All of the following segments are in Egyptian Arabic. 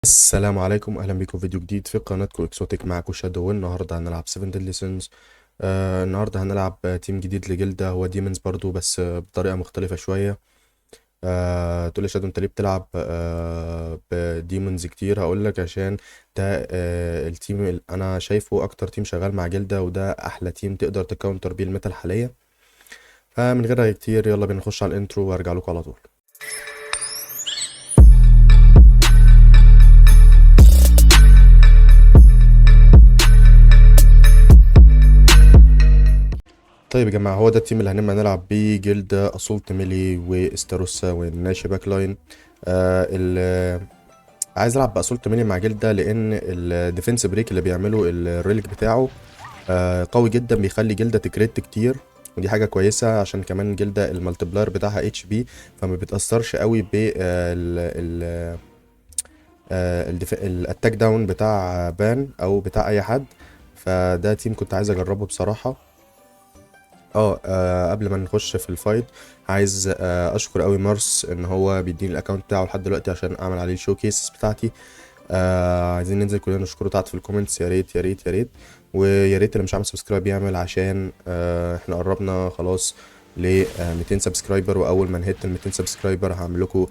السلام عليكم، اهلا بيكم في فيديو جديد في قناتكم اكسوتيك. معاكم شادو، والنهارده هنلعب 7 Deadly Sins. النهارده هنلعب team جديد لجلدة، هو demons برضو بس بطريقة مختلفة شويه. تقول لي شادو انت ليه بتلعب ب demons كتير؟ هقول لك عشان ده ال team اللي انا شايفه اكتر team شغال مع جلدة، وده احلى team تقدر ت counter بيه ال meta الحاليه. فمن غير رغي كتير يلا بينا نخش على ال intro وارجع لكم على طول. طيب يا جماعة، هو ده ال team اللي هنبقى نلعب بيه: جلدة assault melee واستاروسا والناشي back line. عايز العب ب assault melee مع جلدة لان ال defense break اللي بيعمله ال relic بتاعه قوي جدا، بيخلي جلدة ت crit كتير، ودي حاجة كويسة عشان كمان جلدة ال multiplier بتاعها HP، فما بيتأثرش قوي ب ال ال attack down بتاع بان او بتاع اي حد. فده team كنت عايز اجربه بصراحة. قبل ما نخش في ال fight عايز اشكر قوي مارس ان هو بيديني ال account بتاعه لحد دلوقتي عشان اعمل عليه ال showcase بتاعتي. عايزين ننزل كلنا نشكره تحت في ال comments، يا ريت يا ريت يا ريت، ويا ريت اللي مش عامل subscribe يعمل، عشان احنا قربنا خلاص ل 200 subscriber، واول ما ن hit ال 200 subscriber هعمل لكم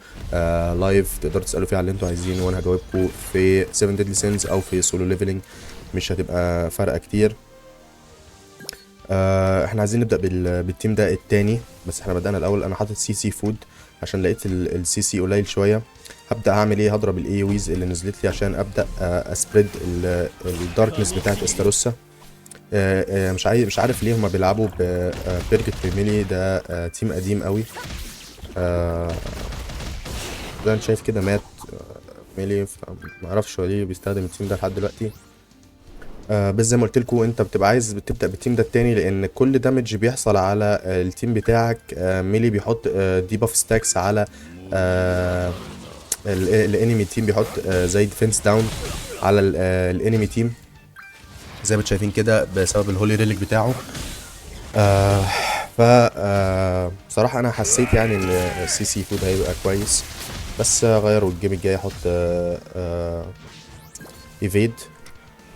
live تقدروا تسالوا فيه على اللي انتوا عايزينه، وانا هجاوبكم في 7 Deadly Sins او في Solo Leveling، مش هتبقى فارقه كتير. احنا عايزين نبدا بال team ده التاني، بس احنا بدانا الاول. انا حاطط CC food عشان لقيت ال CC قليل شويه. هبدا اعمل ايه؟ هضرب ال AOEs اللي نزلت لي عشان ابدا ا spread ال darkness بتاعت استاروسا. مش عارف ليه هما بيلعبوا ب Purgatory melee، ده team قديم قوي. ده انت شايف كده مات melee، معرفش هو ليه بيستخدم ال team ده لحد دلوقتي. بس زي ما قلت لكم انت بتبقى عايز بتبدا بال team ده التاني، لان كل damage بيحصل على ال team بتاعك melee بيحط debuff stacks على ال enemy team، بيحط زي defense down على ال enemy team زي ما انتم شايفين كده بسبب ال holy relic بتاعه. ف بصراحة انا حسيت يعني ان ال CC food هيبقى كويس، بس غيروا ال game الجاي احط evade.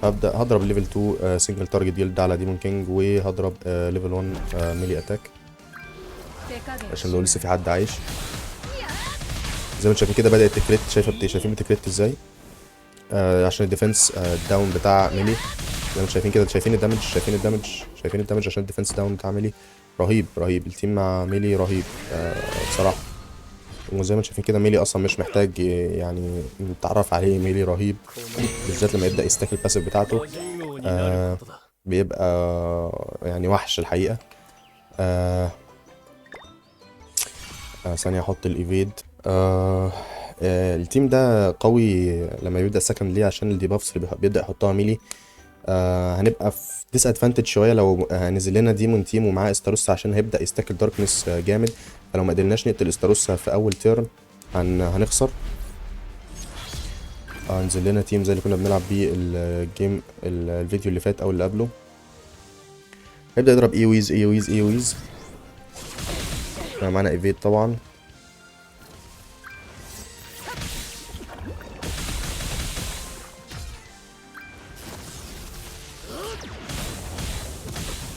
هبدا هضرب level 2 single target جلد على Demon King، وهضرب level 1 melee attack عشان لو لسه في حد عايش. زي ما انتم شايفين كده بدات ت crit، شايفين بت crit ازاي؟ عشان ال defense down بتاع melee. زي ما انتم شايفين كده، شايفين ال damage، شايفين ال damage، شايفين ال damage عشان ال defense down بتاع melee رهيب رهيب. ال team مع melee رهيب بصراحه. وزي ما انتم شايفين كده melee اصلا مش محتاج يعني نتعرف عليه، melee رهيب بالذات لما يبدا ي stack ال passive بتاعته، بيبقى يعني وحش الحقيقه. ثانية احط ال evade. ال team ده قوي لما يبدا second ليه؟ عشان ال debuffs اللي بيبدا يحطها melee. هنبقى في disadvantage شوية لو نزل لنا demon team ومعاه استاروسا، عشان هيبدا ي stack ال darkness جامد، فلو ما قدرناش نقتل استاروسا في اول turn هنخسر. نزل لنا team زي اللي كنا بنلعب بيه ال game الفيديو اللي فات او اللي قبله. هيبدا يضرب AOEs AOEs AOEs، معانا evade طبعا.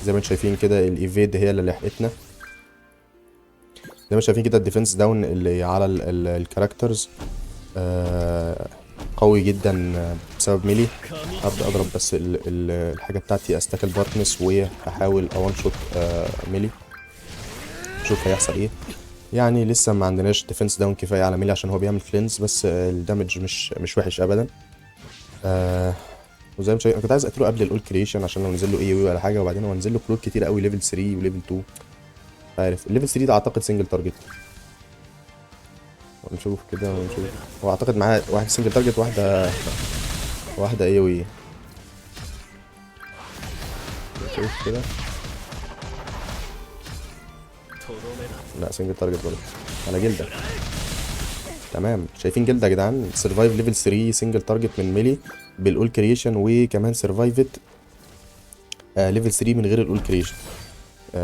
زي ما انتم شايفين كده ال evade هي اللي لحقتنا. زي ما شايفين كده ال defense down اللي على ال characters قوي جدا بسبب melee. هبدا اضرب بس الحاجة بتاعتي ا stack ال darkness، وهحاول ا one shot melee، شوف هيحصل ايه. يعني لسه ما عندناش defense down كفاية على melee عشان هو بيعمل cleanse، بس ال damage مش وحش ابدا. وزي ما شايف انا كنت عايز اقتله قبل ال all creation عشان لو نزل له AOE ولا حاجه، وبعدين هو نزل له كلوت كتير قوي level 3 و level 2، عارف ال level 3 ده اعتقد single target. ونشوف كده ونشوف، هو اعتقد معاه واحد single target، واحدة AOE. نشوف كده، لا single target برضه على جلده. تمام، شايفين جلده يا جدعان؟ survive level 3 single target من melee بال all creation، وكمان survived level 3 من غير ال all creation.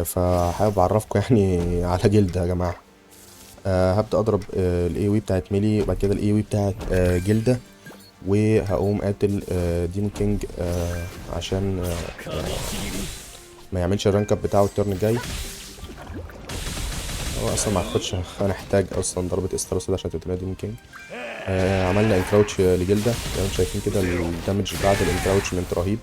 فحابب اعرفكم يعني على جلده يا جماعة. هبدا اضرب ال AOE بتاعت melee، وبعد كده ال AOE بتاعت جلده. وهقوم قاتل Demon King عشان ما يعملش ال rank up بتاعه ال turn الجاي. هو اصلا ما اعتقدش هنحتاج اصلا ضربه استروسا ده عشان تقتلنا Demon King. عملنا encroach لجلده، زي ما انتم شايفين كده ال damage بعد ال encroachment رهيب.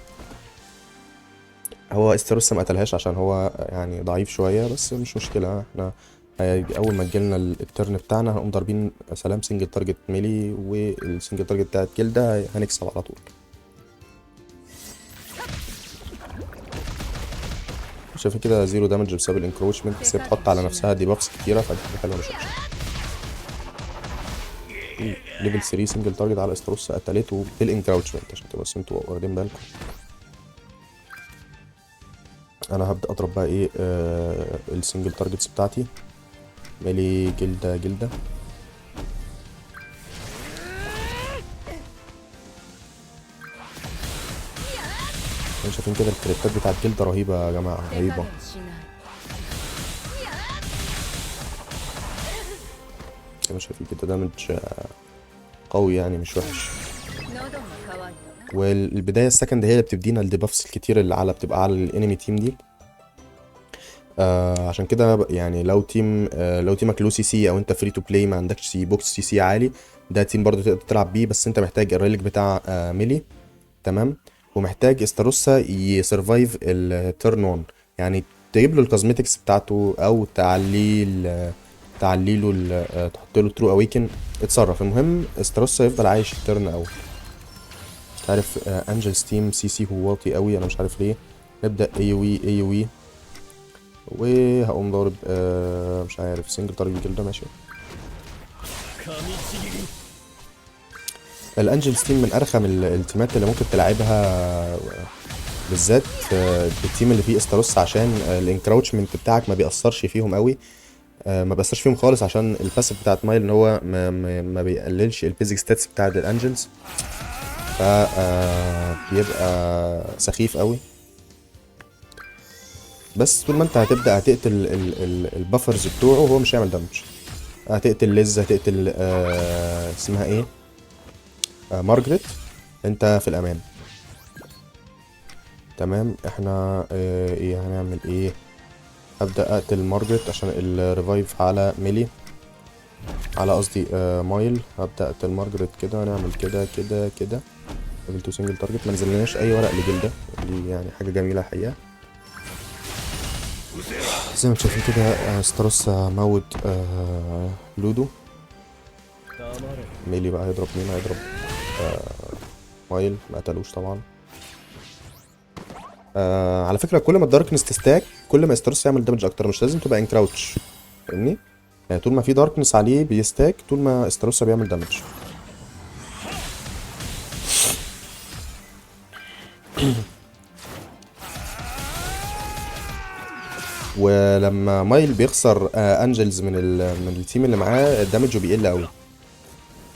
هو استروسا ما قتلهاش عشان هو يعني ضعيف شويه، بس مش مشكله، احنا اول ما تجيلنا ال turn بتاعنا هنقوم ضاربين سلام single target melee وال single target بتاعت جلده، هنكسب على طول. شايفين كده zero damage بسبب ال encroachment، بس هي بتحط على نفسها debuffs كتيره، فدي حاجه حلوه مش وحشه. level 3 single target على استروسا قتلته بال encroachment، عشان تبقوا بس انتوا واخدين بالكم. انا هبدا اضرب بقى ايه ال single targets بتاعتي، melee جلده جلده. شايفين كده ال crit ات بتاعت جلده رهيبه يا جماعه، رهيبه. زي ما شايفين كده damage قوي يعني، مش وحش. والبدايه ال second هي اللي بتدينا ال debuffs الكتير اللي على بتبقى على ال enemy team دي. عشان كده يعني لو team لو team ك low CC او انت free to play ما عندكش C box CC عالي، ده team برضو تقدر تلعب بيه، بس انت محتاج ال relic بتاع melee، تمام، ومحتاج استروسا ي survive ال turn 1، يعني تجيب له ال cosmetics بتاعته او تعلي له، تحط له true awaken، اتصرف. المهم استروسا يفضل عايش ال turn اول. مش عارف angels team CC هو واطي قوي، انا مش عارف ليه. نبدا AOE AOE، وهقوم ضارب مش عارف single target جلده، ماشي. ال angels team من ارخم ال team ات اللي ممكن تلعبها، بالذات بال team اللي فيه استروس، عشان ال encroachment بتاعك ما بيأثرش فيهم قوي، ما بيأثرش فيهم خالص، عشان ال passive بتاعت مايل ان هو ما بيقللش ال basic stats بتاعت ال angels، ف بيبقى سخيف قوي. بس طول ما انت هتبدا هتقتل ال buffers بتوعه هو مش هيعمل damage. هتقتل ليز، هتقتل اسمها ايه، مارجريت، انت في الامان. تمام، احنا ايه هنعمل ايه؟ ابدا اقتل مارجريت عشان ال revive على melee، على قصدي مايل. هبدا اقتل مارجريت كده، نعمل كده كده كده، level 2 single target. ما نزلناش اي ورق لجلده، دي يعني حاجه جميله الحقيقه. زي ما انتم شايفين كده ستروس موت لودو. melee بقى هيضرب مين؟ هيضرب مايل، ما قتلوش طبعا. على فكره كل ما ال darkness ت stack كل ما استروس يعمل damage اكتر، مش لازم تبقى encroach، فاهمني؟ يعني طول ما في darkness عليه بي stack، طول ما استروسا بيعمل damage. ولما مايل بيخسر angels من ال team اللي معاه، ال damage بيقل قوي.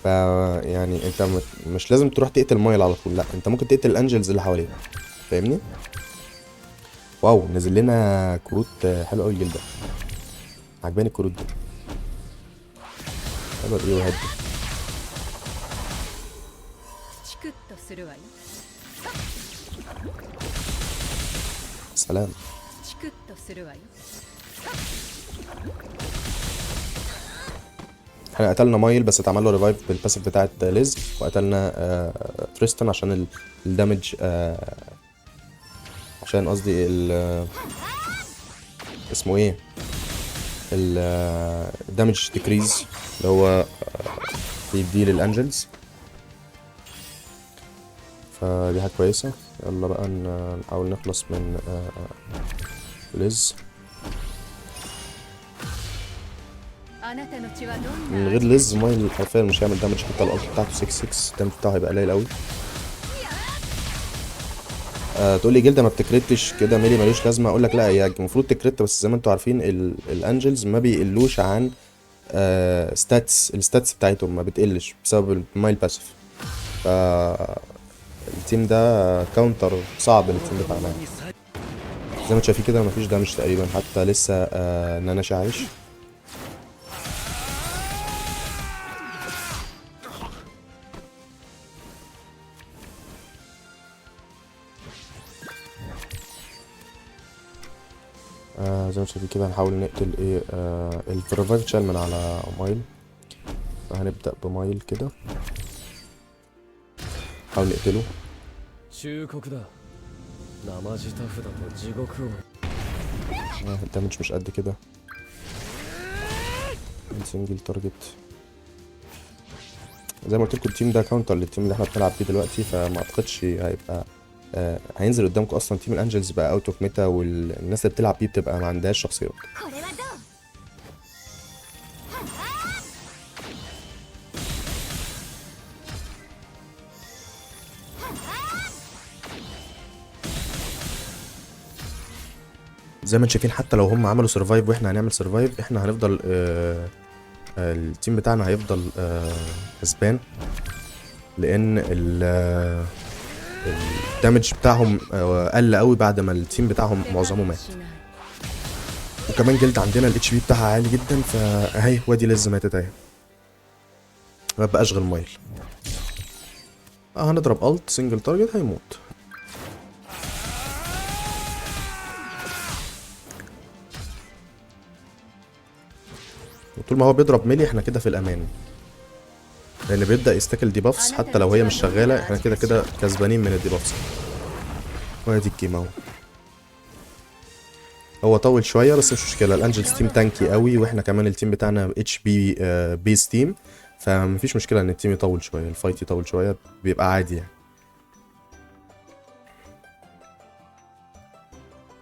ف يعني انت مش لازم تروح تقتل مايل على طول، لا انت ممكن تقتل ال angels اللي حواليه، فاهمني؟ wow، نزل لنا كروت حلوه قوي الجلده، عجباني الكروت دي، حلوه الايه وهات دي. チクッとするわよ。 سلام. チクッとするわよ。 احنا قتلنا مايل بس اتعمل له revive بال passive بتاعت ليز، وقتلنا تريستان عشان ال damage، عشان قصدي اسمه ايه، ال damage decrease اللي هو بيديه لل angels، فدي حاجه كويسه. يلا بقى نحاول نخلص من ليز. あなたの血はどん من な غير ليز مايل حرفيا مش هيعمل damage، حتى ال ult بتاعته 6 6 ال damage بتاعه هيبقى قليل قوي. تقول لي جلده ما بت crit ش كده melee ملوش لازمه، اقول لك لا هي المفروض ت crit، بس زي ما انتوا عارفين ال angels ما بيقلوش عن stats، ال stats بتاعتهم ما بتقلش بسبب المايل passive. ف ال team ده counter صعب لل team بتاعنا. زي ما انتوا شايفين كده مفيش damage تقريبا، حتى لسه ناناشي عايش. زي ما شايفين كده هنحاول نقتل ايه، ال revive اتشال من على مايل، فهنبدأ بمايل كده نحاول نقتله. 忠告だ生地タフだと地獄を ال damage مش قد كده. single target زي ما قلت لكم ال team ده counter لل team اللي احنا بنلعب بيه دلوقتي، فما اعتقدش هيبقى هينزل قدامكم اصلا. team ال angels بقى out of meta، والناس اللي بتلعب بيه بتبقى ما عندهاش شخصيات. これはどう زي ما انتم شايفين حتى لو هم عملوا survive واحنا هنعمل survive، احنا هنفضل ال team بتاعنا هيفضل كسبان، لان ال damage بتاعهم قل قوي بعد ما ال team بتاعهم 手加 معظمه 減 مات. しない وكمان جلد عندنا ال HP بتاعها عالي جدا، فاهي وادي لز ماتت اهي، ما بقاش غير مايل. هنضرب ult single target هيموت. وطول ما هو بيضرب melee احنا كده في الامان، لان بيبدا ي stack ال debuffs حتى لو هي مش شغاله، احنا كده كده كسبانين من ال debuffs. وادي ال game اهو. هو طول شويه بس مش مشكله، ال angels team tanky قوي، واحنا كمان ال team بتاعنا HP base team، فمفيش مشكله ان ال team يطول شويه، ال fight يطول شويه بيبقى عادي يعني.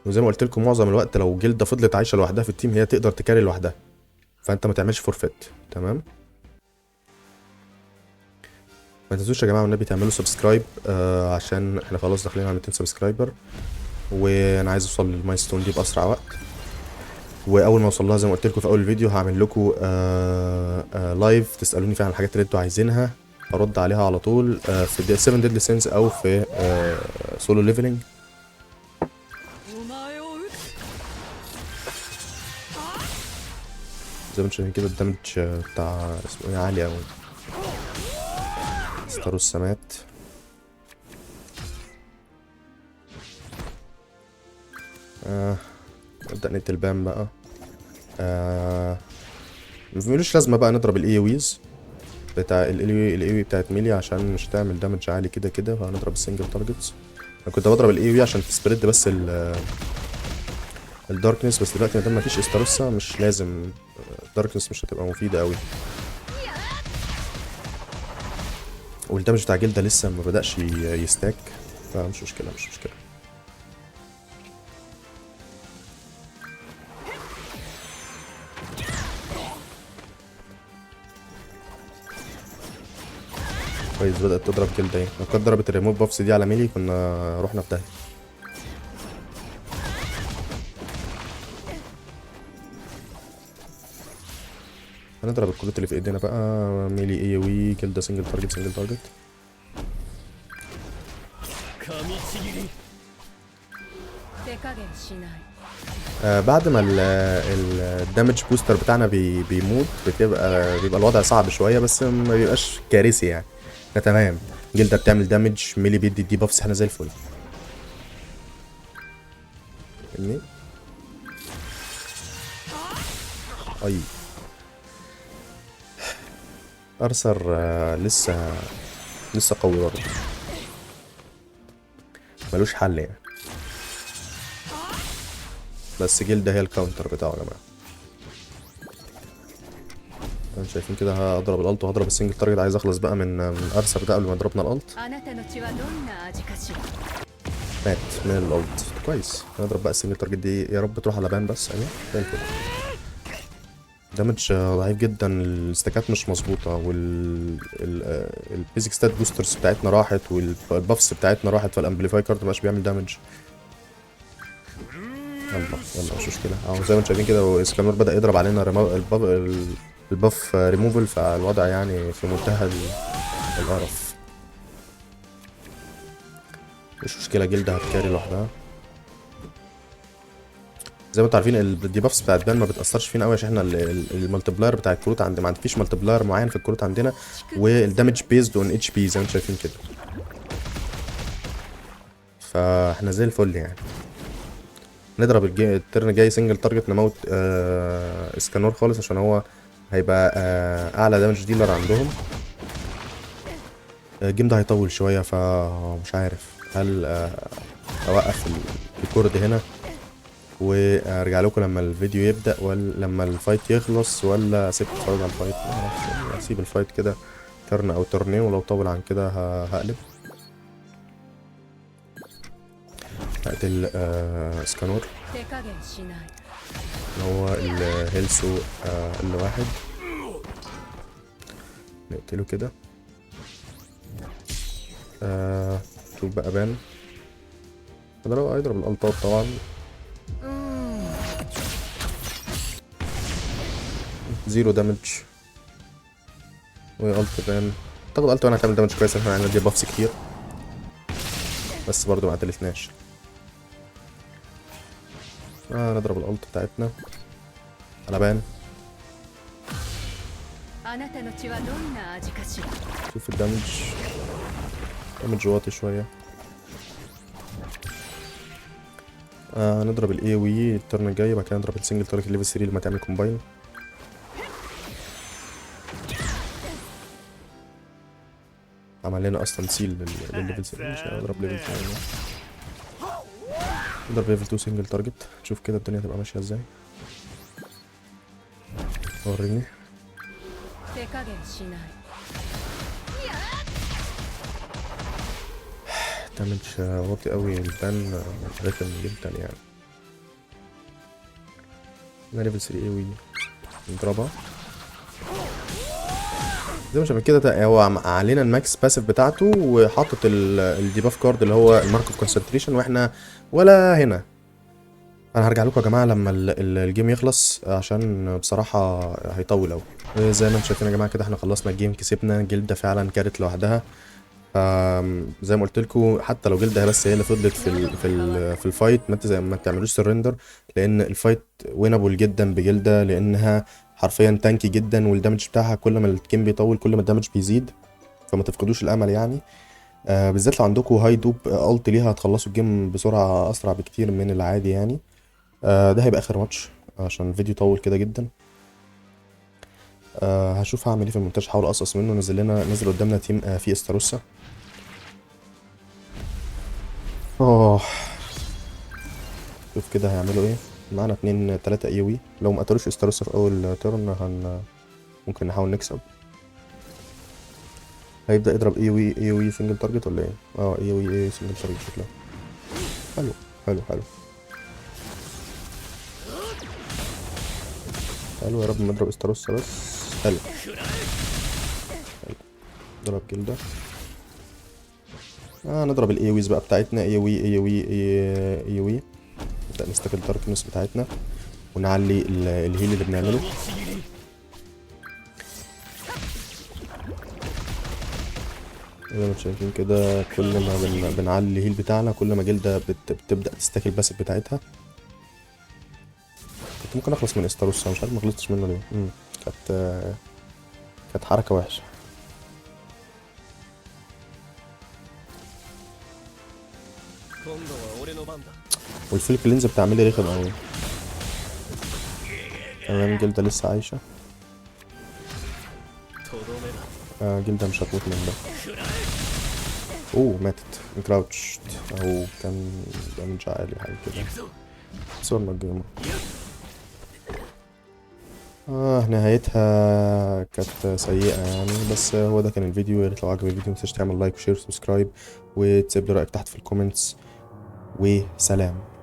وزي ما قلت لكم معظم الوقت لو جلده فضلت عايشه لوحدها في ال team هي تقدر ت carry لوحدها، فانت ما تعملش forfeit. تمام، ما تنسوش يا جماعه والنبي تعملوا subscribe، عشان احنا خلاص داخلين على 200 subscriber، وانا عايز اوصل لل milestone دي باسرع وقت. واول ما اوصل لها زي ما قلت لكم في اول الفيديو هعمل لكم live تسالوني فيها عن الحاجات اللي انتوا عايزينها، ارد عليها على طول، في 7 Deadly Sins او في Solo Leveling. お前を撃つ زي ما انتم شايفين كده ال damage بتاع اسمه ايه عالي قوي. ستاروس مات. نبدأ نقتل بام بقى. ملوش لازمة بقى نضرب ال AoEs بتاع ال AoE بتاعت melee عشان مش هتعمل damage عالي كده كده، فهنضرب ال single targets. انا كنت بضرب ال AoE عشان ت spread بس ال darkness، بس دلوقتي مادام مفيش استروسا مش لازم، ال darkness مش هتبقى مفيدة قوي. وال damage بتاع جلده لسه ما بدأش ي stack، فمش مشكلة مش مشكلة. كويس بدأت تضرب جلدة اهي، لو كانت ضربت الريموف بافس دي على melee كنا رحنا في داهية. هنضرب الكروت اللي في ايدينا بقى، melee AoE جلدة single target single target. 噛みちぎり 手加減しない بعد ما ال damage booster بتاعنا بيموت بيبقى الوضع صعب شويه، بس ما بيبقاش كارثي يعني. احنا تمام، جلده بتعمل damage، melee بيدي debuffs، احنا زي الفل. فاهمني؟ اي ارثر لسه قوي برضه، ملوش حل يعني. بس جلده هي ال counter بتاعه يا جماعه. انتوا شايفين كده هضرب ال ult وهضرب ال single target، عايز اخلص بقى من ارثر ده قبل ما يضربنا ال ult. あなたの血はどんな味かしら مات من ال ult. كويس، هنضرب بقى ال single target دي، يا رب تروح على بان بس. ايوه زي الفل. damage ضعيف جدا، ال stack ات مش مظبوطه، وال ال basic stat boosters بتاعتنا راحت، وال buffs بتاعتنا راحت، فال amplify card مبقاش بيعمل damage. يلا يلا مش مشكله اهو. زي ما انتم شايفين كده اسكانور بدا يضرب علينا الباف ريموفل، فالوضع يعني في منتهى القرف. مش مشكله، جلده هت carry لوحدها. زي ما انتم عارفين ال debuffs بتاعت بان ما بتاثرش فينا قوي، عشان احنا ال multiplier بتاع الكروت عند ما فيش multiplier معين في الكروت عندنا، وال damage based on HP زي ما انتم شايفين كده، فاحنا زي الفل يعني. نضرب ال turn الجاي single target، نموت اسكانور خالص، عشان هو هيبقى اعلى damage dealer عندهم. ال game ده هيطول شويه، فمش عارف هل اوقف ال record هنا وارجع لكم لما الفيديو يبدا، ولا لما ال fight يخلص، ولا اسيبكم تتفرجوا على ال fight. ما اعرفش، اسيب ال fight كده turn او turnين، ولو طول عن كده هقلب. هقتل اسكانور 手加減しない。 اللي هو ال health و اللي واحد، نقتله كده. شوف بقى بان اضرب، هيضرب ال ultات طبعا. zero damage و ult بان. اعتقد ult وانا هتعمل damage كويس، احنا عندنا debuffs كتير، بس برضو ما قتلتناش. نضرب ال ult بتاعتنا على بان. あなたの血はどんな味かしら。 شوف ال damage، damage واطي شوية. نضرب ال AOE ال turn الجاي، بعد كده نضرب ال single target level 3 لما تعمل combine. عمل لنا اصلا seal للل level 3. مش هنضرب level 2، نضرب level 2 single target. نشوف كده الدنيا هتبقى ماشية ازاي. وريني. 手加減しない。 damage واطي قوي، البان رخم جدا يعني. انا level 3 AOE نضربها زي ما شايفين كده. ده هو علينا ال max passive بتاعته، وحاطط ال debuff card اللي هو ال mark of concentration، واحنا ولا هنا. انا هرجع لكم يا جماعه لما ال game يخلص، عشان بصراحه هيطول قوي. زي ما انتم شايفين يا جماعه كده، احنا خلصنا ال game، كسبنا. جلده فعلا كانت لوحدها. زي ما قلت لكم، حتى لو جلده بس هي اللي فضلت في ال fight، ما تعملوش surrender، لان ال fight winnable جدا بجلده، لانها حرفيا tanky جدا، وال damage بتاعها كل ما ال game بيطول كل ما ال damage بيزيد، فما تفقدوش الامل يعني. بالذات لو عندكم high dupe ult ليها، هتخلصوا ال game بسرعه، اسرع بكتير من العادي يعني. ده هيبقى اخر ماتش عشان الفيديو طول كده جدا. هشوف هعمل ايه في المونتاج، هحاول اقصقص منه. نزل قدامنا team فيه استروسا. شوف كده هيعملوا ايه معانا. اتنين تلاتة AOE، لو ما قتلوش استروسا في اول turn ممكن نحاول نكسب. هيبدأ يضرب AOE AOE single target ولا ايه؟ AOE AOE single target، شكلها حلو حلو حلو حلو. يا رب ما اضرب استروسا بس. حلو حلو، ضرب جلدة. نضرب ال AOEs بقى بتاعتنا، AOE AOE AOE. نبدأ ن stack ال darkness بتاعتنا ونعلي ال heal اللي بنعمله. زي ما انتم شايفين كده، كل ما بنعلي ال heal بتاعنا كل ما جلدة بتبدأ ت stack ال passive بتاعتها. كنت ممكن اخلص من استروسا، مش عارف ما خلصتش منه ليه. كانت حركة وحشة. 今度は俺の番だ。 وال full cleanse بتعمل لي رخم قوي. تمام، جلدة لسه عايشة. とどめだ。 جلدة مش هتموت من ده. اوه، ماتت crouch او كان damage عالي حاجة كده. 行くぞ。 خسرنا ال game. نهايتها كانت سيئة يعني، بس هو ده كان الفيديو. يا ريت لو عجبك الفيديو متنساش تعمل like و share و subscribe، وتسيب لي رأيك تحت في ال comments، وسلام.